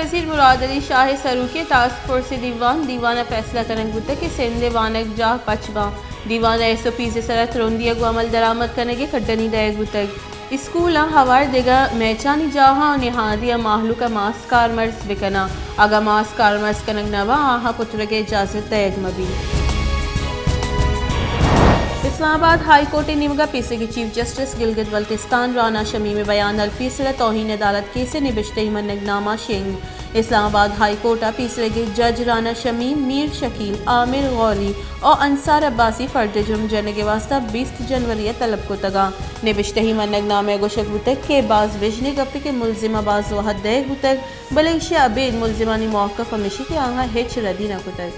وزیر مراد علی شاہ ءِ سروکی ءَ ٹاسک فورس ءِ دیوان، دیوان ءَ فیصلہ کنگ بوتگ کہ سندھ ءِ وانگجاہ پچ باں۔ دیوان ءَ ایس او پیز ءِ سرا ترندی ءَ گوں عمل درآمد کنگ ءِ کڈنی دئیگ بوتگ۔ اسکولاں، ہوار، دگہ میچانی جاہاں ءُ نہادی ءَ مہلوک ءَ ماسک کارمرز بکناں۔ اگاں ماسک کارمرز کنگ نہ باں، آہاں پترگ ءِ اجازت دئیگ مہ بیت۔ اسلام آباد ہائی کورٹ ءِ نیمگ ءَ پیسریگیں چیف جسٹس گلگت بلتستان رانا شمیم ءِ بیان الفی ءِ سرا توہین عدالت کیس ءِ نبشتہی منگ نامہ شنگ۔ اسلام آباد ہائی کورٹ ءَ پیسریگیں جج رانا شمیم، میر شکیل، عامر غوری ءُ انصار عباسی فرد ءِ جرم جنگ ءِ واستہ بیست جنوری ءَ طلب کتگ اَنت۔ نبشتہی منگ نامہ ءَ گوشگ بوتگ کہ باز بژنیں گپے کہ ملزم ءَ باز وہد دئیگ بوتگ، بلے ایشی ءَ ابید ملزمانی موقف ہمیش اِنت کہ آہاں ہچ ردی نہ کتگ۔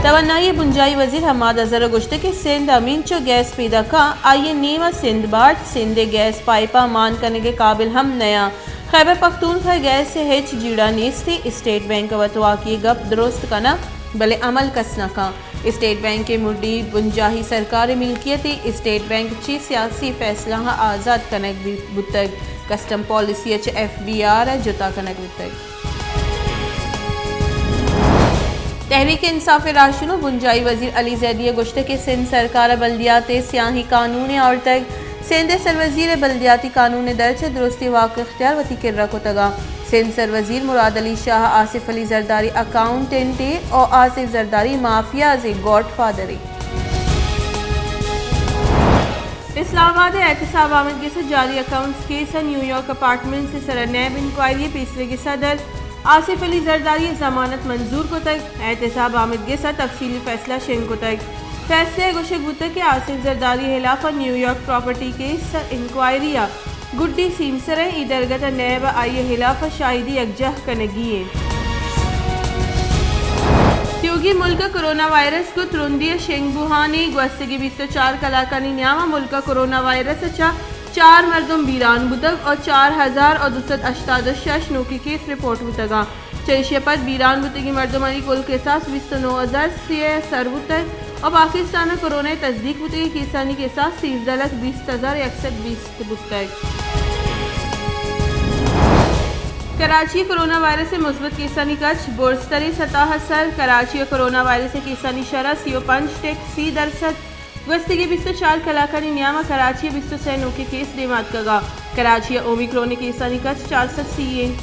توانائی ءِ بنجاہی وزیر حماد اظہر ءَ گوشتگ کہ سندھ ہمینچو گیس پیداک اِنت، آئی ءِ نیم ءَ سندھ باٹ، سندھ ءِ گیس پائپاں مان کنگ ءِ قابل ہم نہ اَنت۔ خیبر پختونخوا ءَ گیس ءِ ہچ جیڑہ نیست، اسٹیٹ بینک ءَ وتواکی ءِ گپ درست کناں، بلے عمل کس نہ کنت۔ اسٹیٹ بینک ءِ مڈی بنجاہی سرکار ءِ ملکیت اِنت، اسٹیٹ بینک چہ سیاسی فیصلہاں آزاد کنگ بی-، بوتگ، کسٹم پالیسی ءَ چہ ایف بی آر ءَ جتا کنگ بوتگ۔ تحریک انصاف ءِ راہشون ءُ بنجاہی وزیر علی زیدی ءَ گوشتگ کہ سندھ سرکار ءَ بلدیات ءِ سیاہیں قانونے آورتگ، سندھ ءِ سروزیر ءَ بلدیاتی قانون ءِ درچ ءَ درستیں واک اختیار وتی کرا کتگ اَنت۔ سندھ سروزیر مراد علی شاہ آصف علی زرداری اکاؤنٹنٹے ءُ آصف زرداری مافیازیں گاڈ فادرے۔ اسلام آباد ءَ احتساب آمدگس ءِ جعلی اکاؤنٹس کیس ءَ نیویارک اپارٹمنٹس ءِ سرا نیب انکوائری ءِ پیسریگیں صدر آصف علی زرداری ءَ ضمانت منظور کتگ۔ احتساب آمدگس ءَ تفصیلی فیصلہ شنگ کتگ۔ فیصلہ ءَ گوشگ بوتگ کہ آصف زرداری ءِ ہلاف ءَ نیویارک پراپرٹی کیس ءِ انکوائری ءَ گڈی سیمسر ءَ اے درگت ءَ نیب ءَ آئی ءِ ہلاف ءَ شاہدی یکجاہ کنگی اِنت۔ تیوگیں ملک ءَ کرونا وائرس گوں ترندی ءَ شنگ بوہان اِنت۔ گوستگیں بیست ءُ چار کلاکانی نیام ءَ ملک ءَ کرونا وائرس ءَ چہ چار مردم بیران بوتگ ءُ چار ہزار ءُ دو سد ہشتاد ءُ شش نوکیں کیس رپورٹ بوتگ اَنت۔ چہ ایشی ءَ پد بیران بوتگیں مردمانی کل کساس بیست ءُ نو ہزار سئے ءَ سر بوتگ ءُ پاکستان ءَ کرونا ءِ تصدیق بوتگیں کیسانی کساس سیزدہ لکھ بیست ہزار یک سد بیست بوتگ۔ کراچی ءَ کرونا وائرس ءِ مثبت کیسانی کچ برزتریں سطح ءَ سر۔ کراچی ءَ کرونا وائرس ءِ کیسانی شرح سی ءُ پنچ ٹک سی درسد۔ گوستگیں بیست ءُ چار کلاکانی نیام ءَ کراچی ءَ بیست ءُ سئے نوکیں کیس دیما اتکگ اَنت۔ کراچی ءَ اومیکرون ءِ کیسانی کچ چار سد سی اِنت۔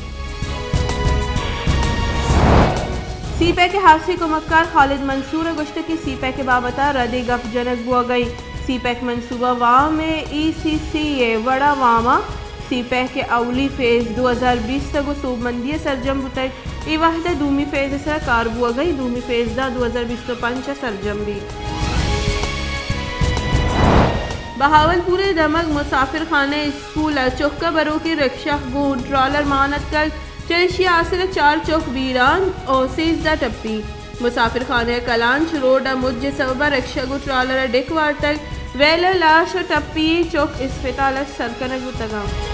سی پیک ءِ ہاسیں کمکار خالد منصور ءَ گوشتگ کہ سی پیک ءِ بابت ءَ ردیں گپ جنگ بوگ ءَ اِنت۔ سی پیک منصوبہ وام ءِ ای سی سی ءِ وڑ ءَ وام ءَ سی پیک ءِ اولی فیز دو ہزار بیست ءَ گوں سوبمندی ءَ سرجم بوتگ۔ اے وہد ءَ دومی فیز ءِ سرا کار بوگ ءَ اِنت، دومی فیز داں دو ہزار بیست ءُ پنچ ءَ سرجم بیت۔ بہاولپور ءِ دمگ مسافر خانہ اسکول ءَ چک ءَ بروکیں رکشہ گوں ٹرالر مان اتکگ، چہ ایشی ءَ آسر ءَ چار چک بیران ءُ سیزدہ ٹپی۔ مسافر خانہ ءِ کلانچ روڈ ءَ مچ ءِ سبب ءَ رکشہ گوں ٹرالر ءَ ڈک وارتگ۔ ویل ءِ لاش ءُ ٹپی ئیں چک اسپتال ءَ سر کنگ بوتگ اَنت۔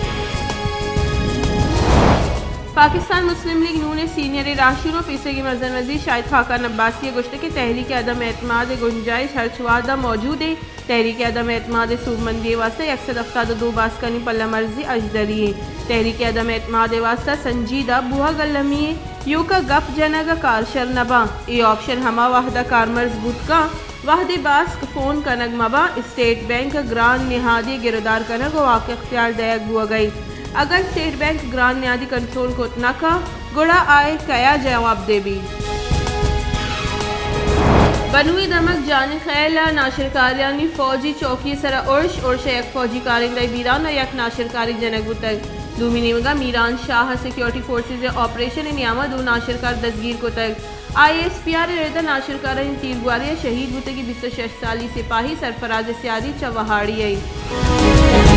پاکستان مسلم لیگ نون ءِ سینئریں راہشون ءُ پیسریگیں مزن وزیر شاہد خاقان عباسی ءَ گوشتگ کہ تحریک عدم اعتماد ءِ گنجائش ہرچ وہد ءَ موجود اِنت۔ تحریک عدم اعتماد ءِ سوبمندی ءِ واستہ یک سد ہفتاد ءُ دو باسکانی پلہ مرزی اژدری اِنت۔ تحریک عدم اعتماد ءِ واستہ سنجیدہ بوہگ المی اِنت۔ ایوک ءَ گپ جنگ ءَ کار شر نہ باں۔ اے آپشن ہما وہد ءَ کارمرز بوت کنت، وہدے باسک فون کنگ مہ باں، اسٹیٹ بینک ءَ گران نہادے گرودار کنگ ءُ واک اختیار دئیگ بوگ ءَ اِنت۔ اگاں اسٹیٹ بینک گران نہادی کنٹرول کت نہ کنت، گڑا آ ءِ کیا جواب دے بیت؟ بنوئی دمگ جان خیل ءَ ناشرکاریانی فوجی چوکی ءِ سرا ارش، ارش ءَ یک فوجی کارندہ ءِ بیران ءُ یک ناشرکاری جنگ بوتگ۔ دومی نیمگ ءَ میران شاہ ءَ سیکورٹی فورسز ءِ آپریشن ءِ نیام ءَ دو ناشرکار دزگیر کتگ۔ آئی ایس پی آر ءِ رد ءَ ناشرکارانی تیرگواری ءَ شہید بوتگیں بیست ءُ شش سالی سپاہی سرفراز سیادی چہ وہاڑی ءَ اِنت۔